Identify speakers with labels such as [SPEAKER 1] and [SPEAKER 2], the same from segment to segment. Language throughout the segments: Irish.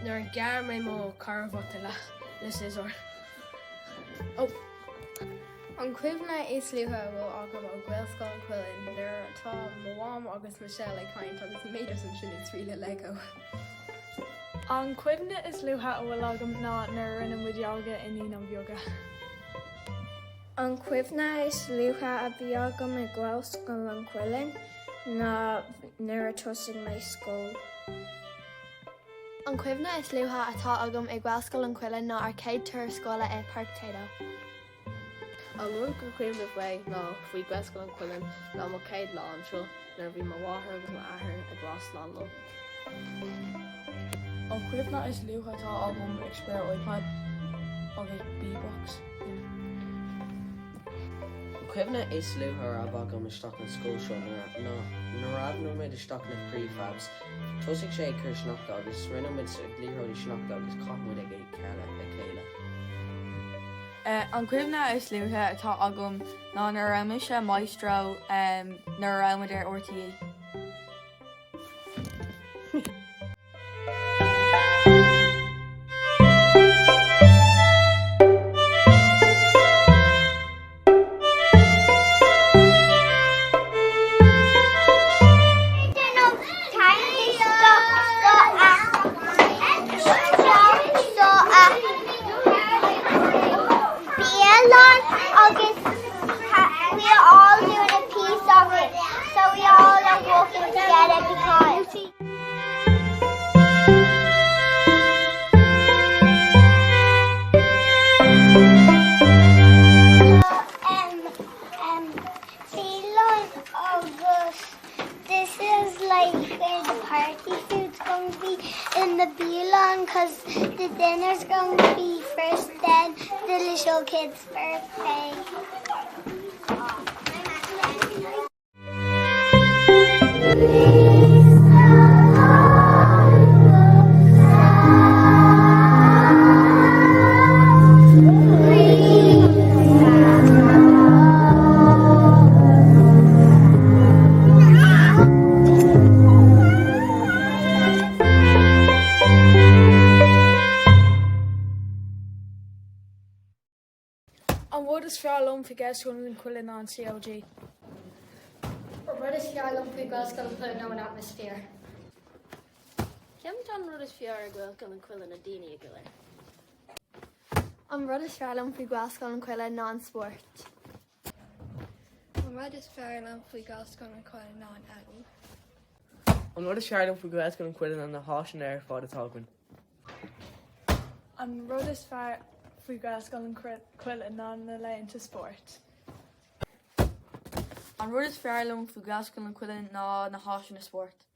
[SPEAKER 1] Nuair a ghearr mé mo charbhat le le siosúr. Oh.
[SPEAKER 2] An chuimhne is luaithe a bhfuil agam ó Ghaelscoil an Chuilinn nuair atá mo mham agus Michelle ag caint agus Méadas ansin ag spraoi le Lego.
[SPEAKER 3] An chuimhne is luaithe a bhfuil agam ná nuair a rinne muid yoga i Naíonáin Bheaga.
[SPEAKER 4] An chuimhne is luaithe a bhí agam i Gaelscoil an Chuilinn ná nuair a thosaigh mé scoil.
[SPEAKER 5] An chuimhne is luaithe atá agam i Gaelscoil an Chuilinn ná ár chéad turas scoile i Páirc Tayto.
[SPEAKER 6] An rud gur cuimhneamh mé ná faoi Gaelscoil an Chuilinn ná mo chéad lá anseo nuair a bhí mo mháthair agus m'athair ag rá slán liom.
[SPEAKER 7] An chuimhne is luaithe atá agam ag spraoi ar iPad agus beatbox.
[SPEAKER 8] An chuimhne is luaithe a raibh agam isteach an scoil seo ná nuair a raibh muid isteach na prefabs. Thosaigh sé ag cur sneachta agus rinne muid liathróidí sneachta agus chaith muid ag a chéile.
[SPEAKER 7] An chuimhne is luaithe atá agam ná nuair a raibh mise Maestro nuair a raibh muid ar RTÉ.
[SPEAKER 9] Agus we are all doing a piece of it so we all are working together because Bialann agus this is like where the party food's going to be in the bialann cause the dinner's going to be first then the little kids birthday.
[SPEAKER 3] An rud is fearr liom faoi Ghaelscoil an Chuilinn ná an CLG.
[SPEAKER 5] An rud is fearr liom faoi Ghaelscoil an Chuilinn ná an atmaisféar.
[SPEAKER 6] Cén an rud is fearr i Gaelscoil an Chuilinn na daoine go léir.
[SPEAKER 5] An rud is fearr liom faoi Ghaelscoil an Chuilinn ná an spórt.
[SPEAKER 2] An rud is fearr liom faoi Ghaelscoil an Chuilinn ná an fhoghlaim.
[SPEAKER 10] An rud is fearr liom faoi Ghaelscoil an Chuilinn ná na háiseanna ar fad atá againn.
[SPEAKER 3] An rud is fearr faoi Ghaelscoil an Chuilinn ná na laethanta spóirt.
[SPEAKER 7] An rud is fearr liom faoi Ghaelscoil an Chuilinn ná na háiseanna spóirt.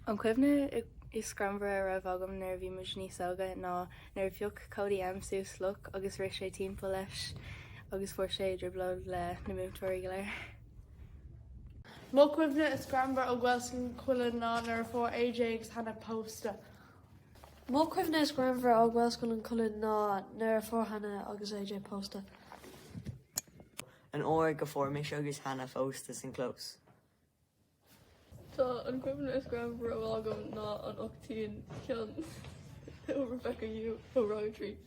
[SPEAKER 2] An chuimhne is greannmhaire a raibh agam nuair a bhí muid níos óga ná nuair a phioc Cody M suas luch agus rith sé timpeall leis agus fuair sé i dtrioblóid le na múinteoirí go léir.
[SPEAKER 3] Mo chuimhne is greannmhaire ó Ghaelscoil an Chuilinn ná nuair a fuair AJ agus Hannah pósta.
[SPEAKER 11] Mo chuimhne is greannmhaire ó Ghaelscoil an Chuilinn ná nuair a fuair Hannah agus AJ pósta.
[SPEAKER 12] An uair go fuair mise agus Hannah phósta san clós.
[SPEAKER 13] Tá an cuimhne is greannmhaire agam ná an octín ceann. Rebecca you ó rang 3.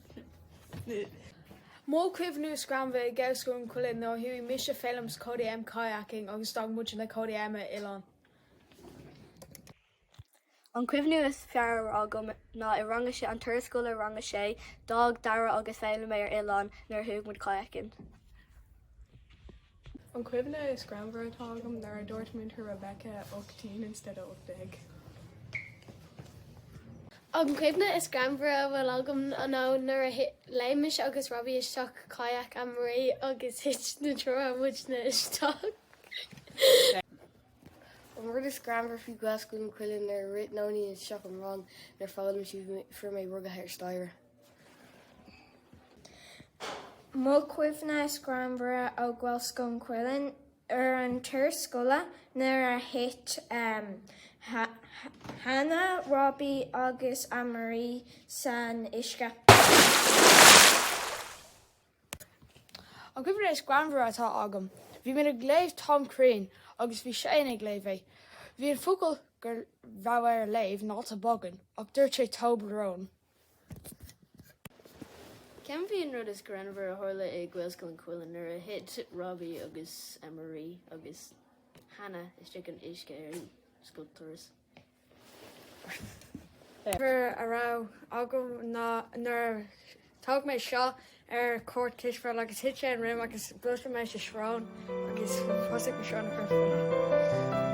[SPEAKER 14] Mo chuimhne is greannmhaire i Gaelscoil an Chuilinn nuair a chuaigh mise, Féilim 's Cody M kayaking agus d'fhág muidne Cody M ar oileán.
[SPEAKER 5] An cuimhne is fearr a raibh agam ná i rang a sé, an turas scoile rang a sé, d'fhág Dara agus Féilim mé ar oileán nuair a chuaigh muid kayaking.
[SPEAKER 3] An cuimhne is greannmhaire atá agam nuair a dúirt múinteoir Rebecca 18 instead of 18.
[SPEAKER 1] An cuimhne is greannmhaire a bhfuil agam ná nuair a léim mise agus Robbie isteach kayak Anne Marie agus thit na triúr muidne isteach.
[SPEAKER 15] An rud is greannmhar faoi Ghaelscoil an Chuilinn nuair a rith Nóinín isteach an rang nuair foghlaim sí fuair mé rugaithe ar staighre.
[SPEAKER 4] Mo chuimhne is greannmhaire ó Ghaelscoil an Chuilinn ar an turas scoile nuair a thit Hannah, Robbie agus Anne Marie san uisce.
[SPEAKER 14] An cuimhne is greannmhaire atá agam, bhí mé ag léamh Tom Crean agus bhí Shane ag léamh é. Bhí an focal go raibh air a léamh ná toboggan ach dúirt sé Toblerone.
[SPEAKER 13] Cén bhí an rud is greannmhaire a tharla i Gaelscoil an Chuilinn nuair a thit Robbie agus Marie agus Hannah isteach in uisce ar an scoil turas.
[SPEAKER 16] a raibh agam ná nuair a thóg mé seo ar chuairt cispheile agus thit sé an room agus bhuail mé sa srón agus thosaigh mo srón a chur fola.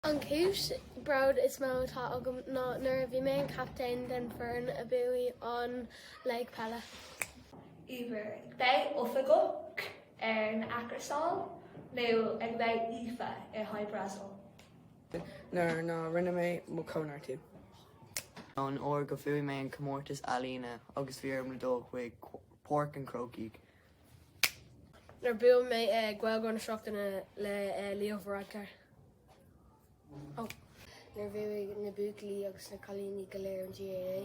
[SPEAKER 1] An cúis bród is mó atá agam ná nuair a bhí mé an captaen den foireann a bhuaigh an léig peile.
[SPEAKER 17] Uimhir. Ag bheith oifigeach ar an athchúrsáil nó ag bheith aoife i high Brasil.
[SPEAKER 10] Nuair ná rinne mé mo chóineartú.
[SPEAKER 12] An uair go bhuaigh mé an comórtas ealaíne agus bhí orm le dul chuig Páirc an Chrócaigh.
[SPEAKER 1] Nuair a bhuaigh mé Gaeilgeoir na Seachtaine le Leo Varadkar.
[SPEAKER 15] Nuair a bhuaigh na buachaillí agus na cailíní go léir an GAA.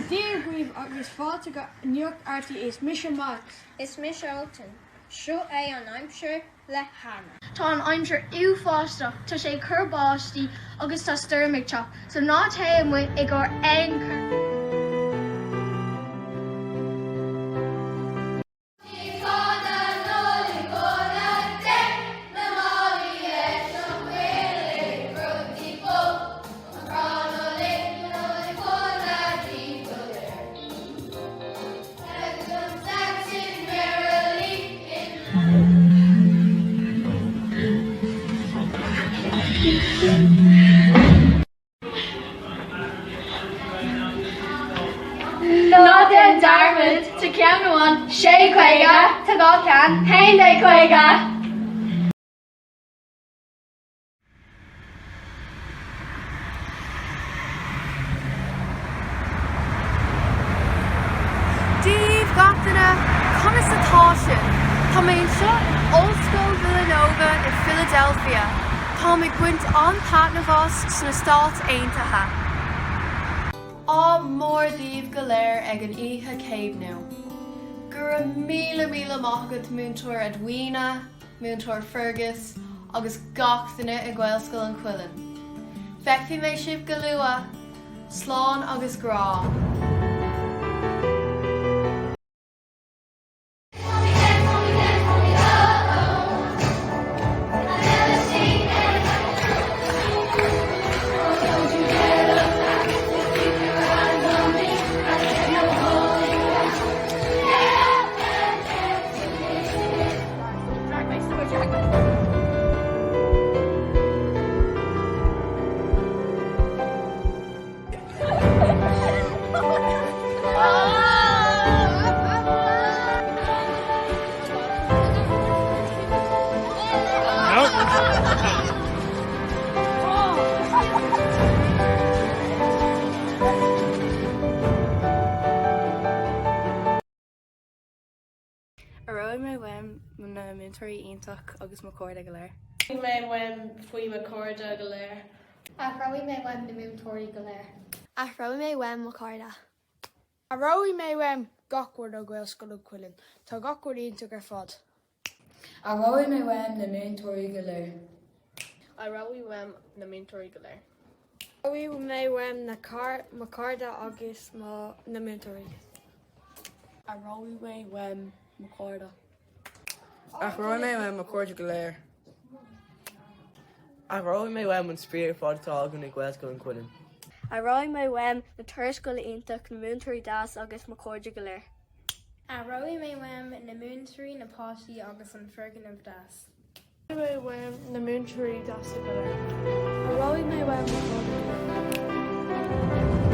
[SPEAKER 16] Dia dhaoibh agus fáilte go Nuacht RTÉ. Is mise Max.
[SPEAKER 4] Is mise Ultan. Seo é an aimsir le Hannah.
[SPEAKER 5] Tá an aimsir uafásach, tá sé ag cur báistí agus tá stoirm ag teacht, so ná téigh amuigh i gcomhair aon chor. Ná déan dearmad, tá ceann amháin, sé 50, tá 2 cheann, 11 50.
[SPEAKER 7] Dia daoibh gach duine, conas atá sibh? Tá mé anseo in Ollscoil Villanova i Philadelphia. Táim ag baint an-taitneamh as sna Stáit Aontaithe. Ádh mór daoibh go léir ag an oíche céimniú. Go raibh míle míle maith agat Múinteoir Edwina, Múinteoir Fergus agus gach duine i Gaelscoil an Chuilinn. Feicfidh mé sibh go luath! Slán agus grá.
[SPEAKER 2] múinteoirí iontach agus mo chairde go léir.
[SPEAKER 6] Aireoidh mé uaim faoi mo chairde go léir.
[SPEAKER 1] Aireoidh mé uaim na múinteoirí go léir. Aireoidh mé uaim mo chairde.
[SPEAKER 14] Aireoidh mé uaim gach rud ó Ghaelscoil an Chuilinn. Tá gach rud iontach ar fad.
[SPEAKER 18] Aireoidh mé uaim na múinteoirí go léir.
[SPEAKER 6] Aireoidh uaim na múinteoirí go léir.
[SPEAKER 16] Aireoidh mé uaim na mo chairde agus mo na múinteoirí.
[SPEAKER 18] Aireoidh mé uaim mo chairde.
[SPEAKER 10] Aireoidh mé uaim mo chairde go léir. Aireoidh mé uaim an spraoi ar fad atá againn i Gaelscoil an Chuilinn.
[SPEAKER 5] Aireoidh mé uaim na turais scoile iontach, na múinteoirí deas agus mo chairde go léir.
[SPEAKER 1] Aireoidh mé uaim na múinteoirí, na páistí agus an foirgneamh deas.
[SPEAKER 3] Aireoidh mé uaim na múinteoirí deasa go léir.
[SPEAKER 11] Aireoidh mé uaim mo chairde go léir.